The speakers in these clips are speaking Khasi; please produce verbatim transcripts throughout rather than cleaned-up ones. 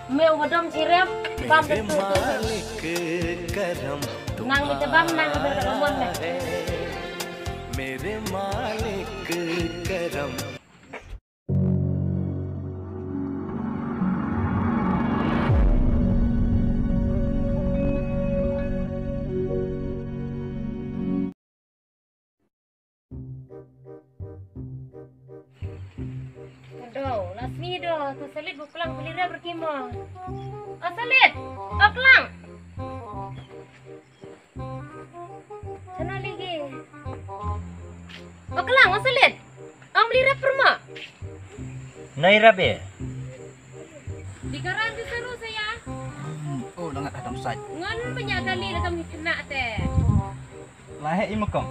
Me u badom chirem, bam da tu tu. Nang mi te bam nang ka ber ka mon me. मेरे मालिक करम। Do, la sngi do, tu salit bu klang beli rep reki mo. O salit, o klang. Sana lagi. O klang, o salit. Ong beli rep perma. Nai rep e. Di karan tu seru saya. Oh, langat adam sait. Ngan banyak kali lah kami kena te. Lah he imakong.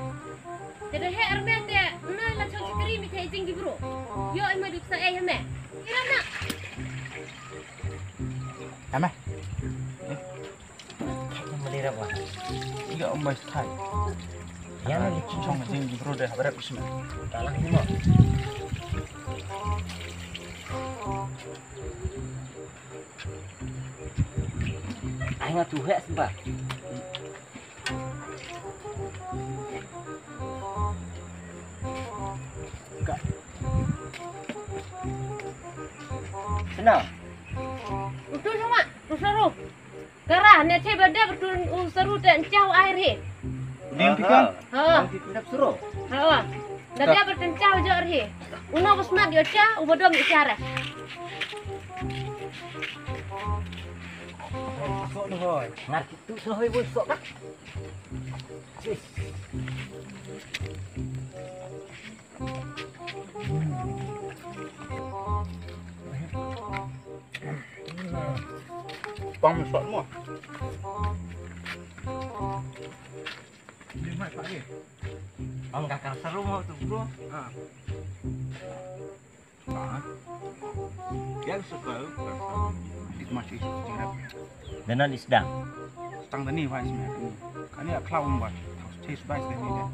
Kada he arme te, na la chong chikri mi te jing di bro. Yo ima dipsa eh me. Ira na. Ame. Yang beli rep wah. Iya om bai sai. Yang lagi chong jing di bro deh, berap sini. Talang ni mo. Ai nga tu he sembah. Senang. Utu sama, usaru. Kara ne che bade bertun usaru te enchau air he. Ning tikam. Ha. Ning tikam seru. Ha. Dada bertun chau jor he. Uno besmat yo cha, ubodom yo chara. Sok noh hoi. Ngar Tu snoh ibu sok kak. Sis. Pang sok mo. Ni mai pagi. Pang kakar seru mo tu bro. Ha. Ba. Ïa ka sukar. It mas is jingrap. Dana di sedang. Tang tani wai sma. Kani a khlaw um ba. Chase bai sma ni de.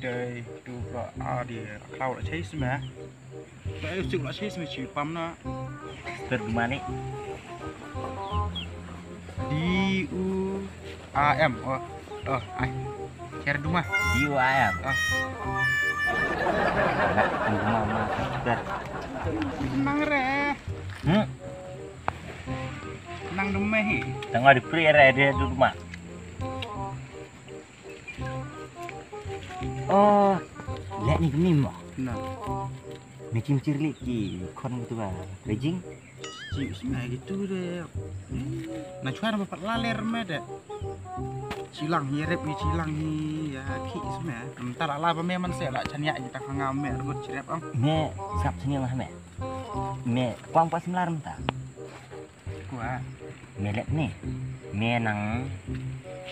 Dei tu ba a di a khlaw la chase sma. Ba ïa suk la chase sma chi pam na. Ter dumani. D U A M. Oh, oh, ai. Cher duma. D U A M. Oh. Anak duma ma cher. Nang re. Hmm. Nang duma hi. Tengah di pri re dia duma. Oh, lek ni kemim mo. Nah. Ni kim chir lek ki kon tu ba. Rejing. Chi sma gitu de. Na chuan ba pat laler me de. Chilang hi rep hi chilang hi ya ki sma. Ntar ala ba me man se la chan ya kita khanga me rebut chirep ang. Me sap sini lah me. Me kuang pas melar menta. Kua. Me lek ni. Me nang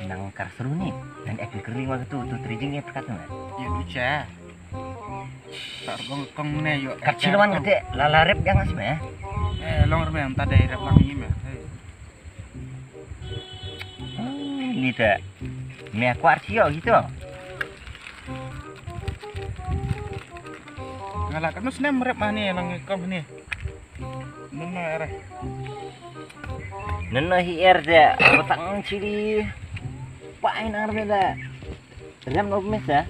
nang kar seru ni. Nang ek kering waktu tu trijing ya perkat me. Ya lucha. Tar kong kong ne yo. Kat chi lawan kate la la rep yang as me. Eh long rem ta dei rep lang ni me. Hei. Hmm, ni te. Me kwar chi yo gitu. Ngala kan snem rep mah ni lang kong ni. Nana era. Nana hi er de. Batang chili. Pai nar me da. Rem no mes ya.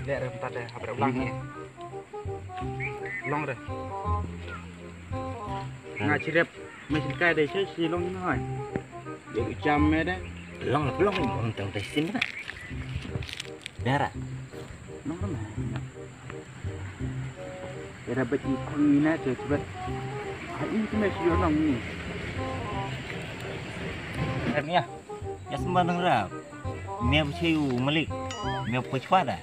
De rem ta de habre ulang ni. Long de. Nga chirep mes kai de che si long ni hoi. De jam me de. Long long long tang te sin na. Dara. Long rem. Era bet i kong ni na che bet. Ha i me si long ni. Rem ya. Ya sembah nang rap. Me bu chei u malik. Me bu chwa da.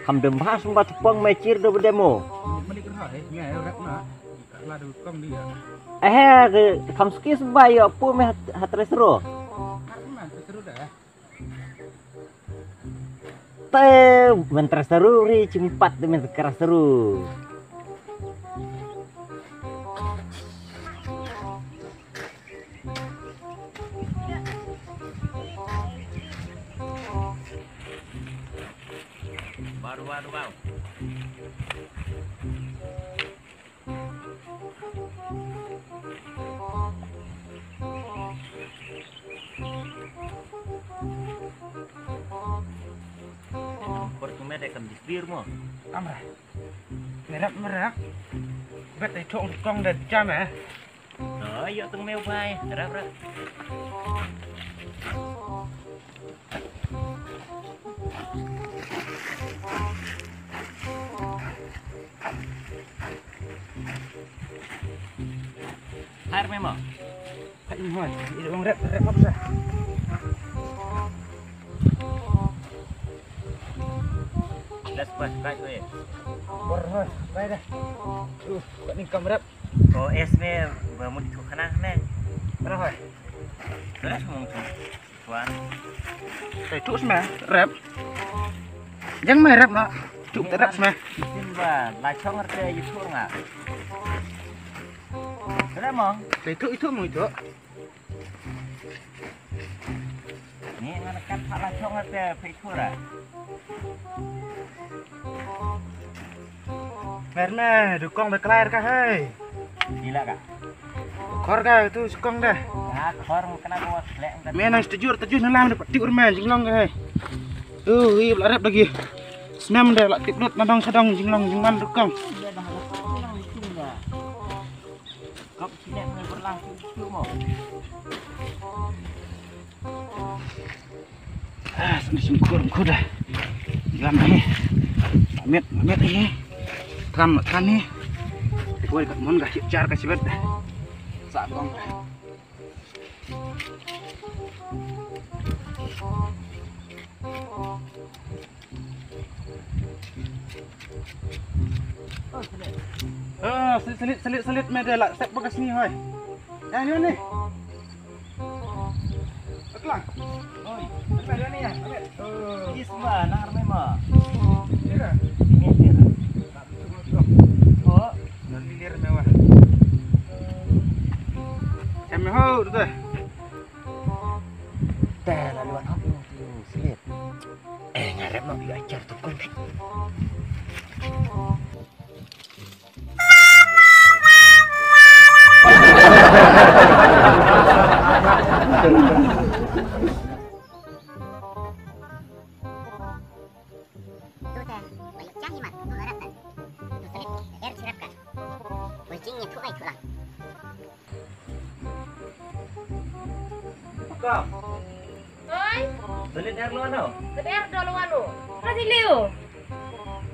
Kham dem bha sembah tepong me chir do bedemo. Malik rap eh, me rap na. Kala do kong dia. Eh, kham ski sembah yo pu me hat-, hatre sero. Hatre sero da. Te, men terseru ri, chimpat de men terseru. Ruah, ruah. Por tu me de kam disbir mo. Amra. Merap, merap. Bet ai thong kong de jam eh. Rồi, yo tung mèo bay, rap rap. Har memo. Hai hoi, ida bang rep, rep apa sah? Let's go, guys, weh. Bor hoi, bye dah. Uh, kat ni kam rep. Ko es me ba mut tu khana me. Berapa? Terus mung tu. Tuan. Te tu sma rep. Jeng me rep na. Tu te rep sma. Tin ba la chong arte yu tu nga. Rep mo. Te tu itu mo itu. Ni ngan kat pha la chong arte pe itu ra. Mer me, dukong be klair ka hei. Ila ka. Khor ka tu sukong da. Ya, khor kena ko klek. Me nang setuju, setuju nang lam dapat tiur me jinglong ka hei. Tu, i bla rep lagi. Snam da la tip lut nadong sadong jinglong jingman dukong. Kop sini me berlang tu mo. Ah, sini sungkur, sungkur dah. Jam ni. Amit, amit ni. Tram, tram ni. Koi kat mon ka chip char ka chibet. Sa kong. Ah, selit, selit, selit, selit, me de la sep bagas ni hoi. Ya, ni ni. Aklang. Oi. Aklang, ni ya. Amet. Oh. Is ma, nang armai ma. Kira. Ini kira. Oh. Nang lilir mewah. Em ho, tu. Te la luan hok tu selit. Eh, ngarep ma bi ajar tu kon. Tu te, bai chang imat, tu ngarep te. Tu selit, er chirap ka. Bai ching nya tu ai tu lang. Ka. Oi. Selit er lo ano? Selit er do lo ano? Ka di liu.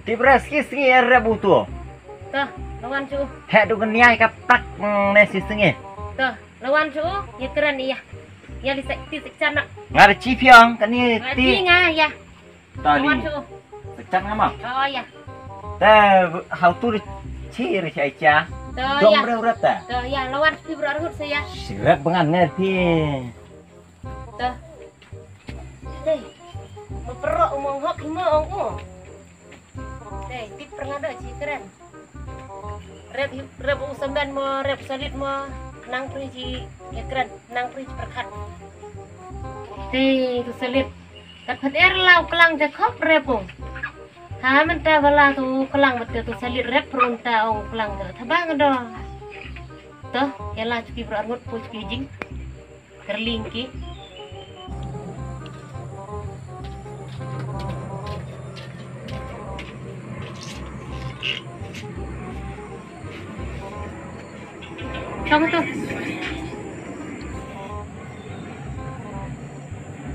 Ti bras ki sngi er rep utu. Tah, lawan chu. He du gniai ka prak, mm, ne si sngi. Tah, lawan chu, ya keren iya. Ya li sek ti sek chana. Ngar chi piang kani ti. Ngar chi nga ya. Tali. Lawan chu. Sek chana ma. Oh ya. Te hau tu ri chi ri chi ai cha. Tah, dong ya. Rep rep ta. Tah, ya, lawan pi bro rut saya. Sirep bengan ngerti. Tah. Dei. Mapro umong hok himo ong u. Dei, tip perngada chi keren. Rep, rep u samban mo, rep salit mo, nang pri chi ya keren, nang pri chi perkhat. Dei, tu salit. Kat phet er la u klang te khop rep u. Ha mynta bala tu klang mynta tu salit rep perunta ong klang te thabang do. Toh, ya la chuki bro arngut pu chuki jing. Kerling ki. Chong tu.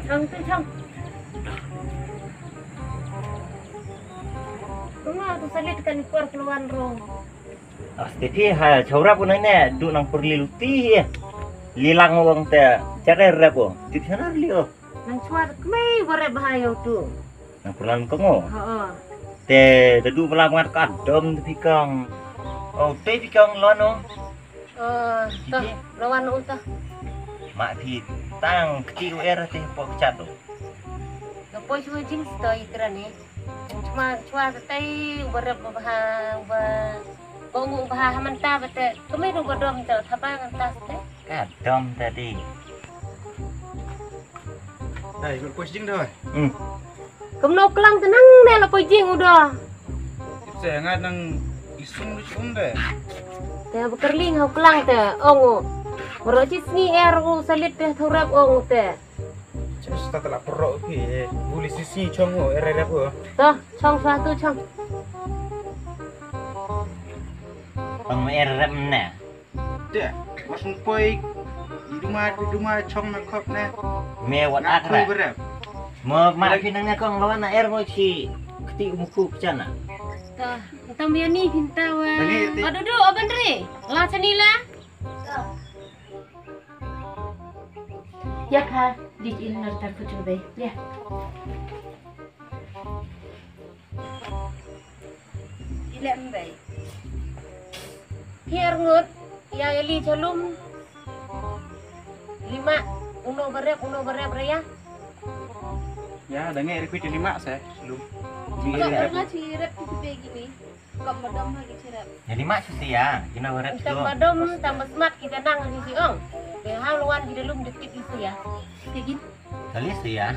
Chong tu, chong. Kuma tu salit kan kuar keluar ro. Aste phi ha chawra pun ne du nang perli luti. Lilang wang te chare rep o. Tip chana li o. Nang chwa kmai ba rep ha yo tu. Nang perlan ko ngo. Ha. Te da du bala ngat ka dom te phi kong. O te phi kong lon o. Oh, toh, lawan u toh. Ma phi tang kti u er te pok chat o. Ka poi shu jing sto i kra ni. Chwa chwa te tai u ba rep ba ha u ba. Ko ngu ba ha mynta ba te. Kami du ba dom te thaba ngan tas te. Ka dom te di. Dai, ko poi jing doi. Hmm. Kumno klang te nang ne la poi jing u da. Ip se nga nang isung di sum de. Te ba kerling hau klang te ong u. Bro chi sngi er u salit te thurep ong u te. Chas ta la pro pi. Buli sisi chong u er er u. To, chong sa tu chong. Ong er rep ne. Te, was poi. Duma duma chong na kop ne. Me wat akra. Bro. Mo ma phi nang ne kong lawan na er mo chi. Kti umku kchana. To, tam ya ni pinta wa. Adudu abandre. La chanila. Ya kha, dik in nar tar kutu be. Ya. Ile mbai. Hiar ngut, ya eli chalum. Lima, uno berep, uno berep raya. Ya, dange repeat lima se, chalum. Kok pernah cirep itu begini. Kok madam lagi cirep. Jadi mak sisi ya, kena berep. Tam madam, tam smat kita nang di si ong. Ke hal wan di dalam dikit isi ya. Kayak gitu. Kali sih ya.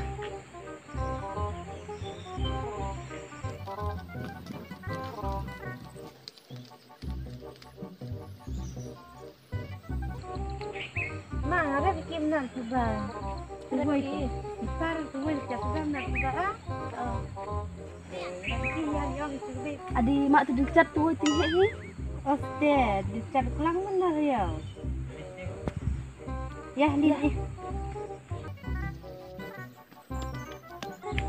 Ma, rep kim na suba. Tuwai ki. Ipar tuwai ki suba na suba ah. Adi mak tu dikchat tuwai tinggi ni. Oste, dikchat kelang mana ya. Ya, ni.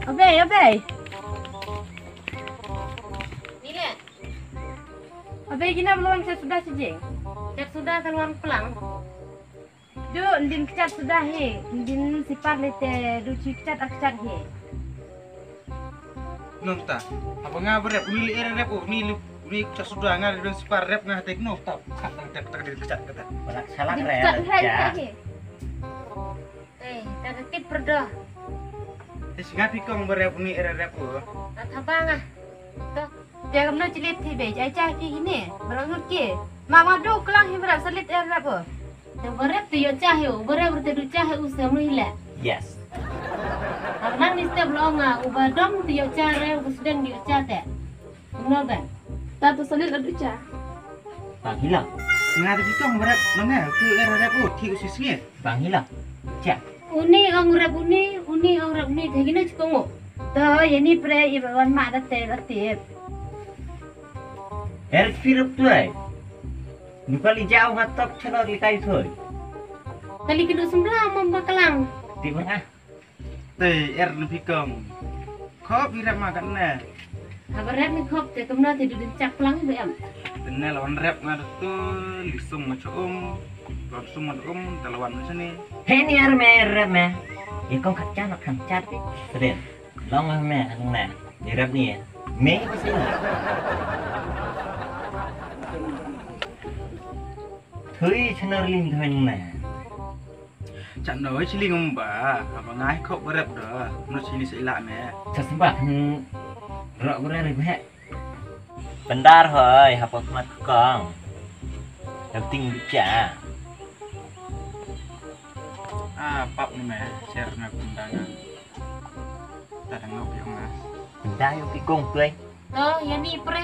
Abe, abe. Ni le. Abe, gina belum saya sudah sejeng. Chat sudah keluar pelang. Du, ndin kchat sudah he. Ndin sipar lete du chi kchat ak kchat he. Nonta. Apa nga berep uni le rep uni lu uni kchat sudah nga ndin sipar rep nga tek nonta. Kata tek tek ndin kchat kata. Balak salah rep. Kchat rep he. Eh, ta da tip perdo. Te singa pi kong ba rep ni era rep ko. Ata banga. To. Te kamno chili thi be jai cha ki hine. Barangut ki. Ma ma du klang hi ba rep salit era rep ko. Te ba rep te yo cha hi u, ba rep te du cha hi u se mu hile. Yes. Arnang ni step lo nga u ba dong te yo cha re u sedeng di yo cha te. Kumno ben? Ta tu salit la du cha. Bang hilang. Nga da kitong ba rep nong eh tu era rep ko thi u sisngi. Bang hila. Cha. Uni ong rep uni, uni ong rep uni, te gina chikong o. To, yani pre i ba wan ma da te da tip. Er firup tuai. Nuka li jauh nga top chalo li kai tuai. Kali kedu sembla mamba kelang. Ti mana? Te er ni pikong. Khop i rep ma kan ne. Haba rep ni khop te kumno te du din chak plang be am. Te ne lawan rep nga tu lisung ma chum. Lawan sung ma um te lawan ma sini. He ni er me rep me. I kong khat chan khat chat ti. Seren. Long me nang ne. Ni rep ni. Me ba sini. Thui chnar ling thui ne. Chan doi chili ngam ba, haba ngai khop ba rep da, no chili sa ila me. Cha sembah, hmm, rok ba rep he. Bendar hoi, hapa khmat kong. Dam ting bicha. Ah, pap ni me, share na kundang. Ta dang ngau piong na. Bendar yo pi kong tuai. To, yani pre.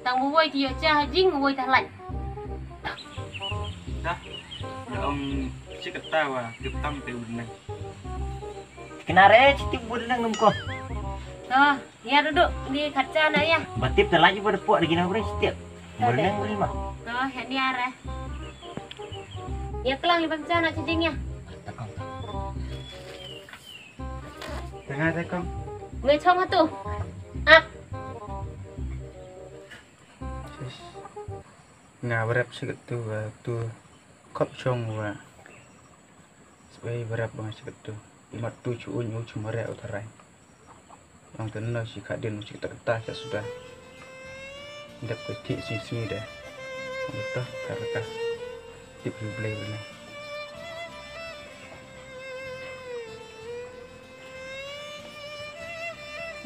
Tang bu woi ti yo cha ha jing woi ta lait. Dah. Ya ong si kata wa dip tam te u nang. Kena re chiti bu nang num ko. To, ya duduk di khat cha na ya. Batip ta lait bu depok lagi na bre chiti. Bu nang bre ma. To, ya ni are. Ya kelang ni bang cha na chi jing ya. Takong. Tengah takong. Ngai chong tu. Ap. Sis. Nga barep sikat tu, tu kop chong wa. Sbai barep bang sikat tu. Imat tu chu un u chu mare u tarai. Yang tu no si khat din u si tak ta sa sudah. Dep ko ti si si de. Betul karaka. Tip yu blei bene.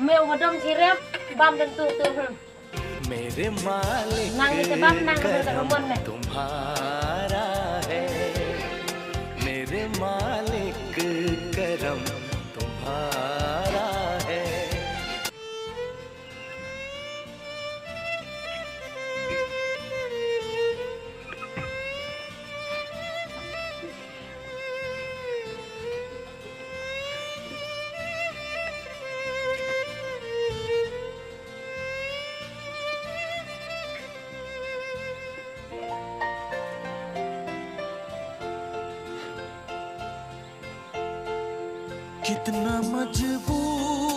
Me u badom chirep bam dan tu tu. Hmm. मेरे मालिक nang kita bam nang kita rumon me. तुम्हारा है, मेरे मालिक करम तुम्हारा है। कितना मजबूर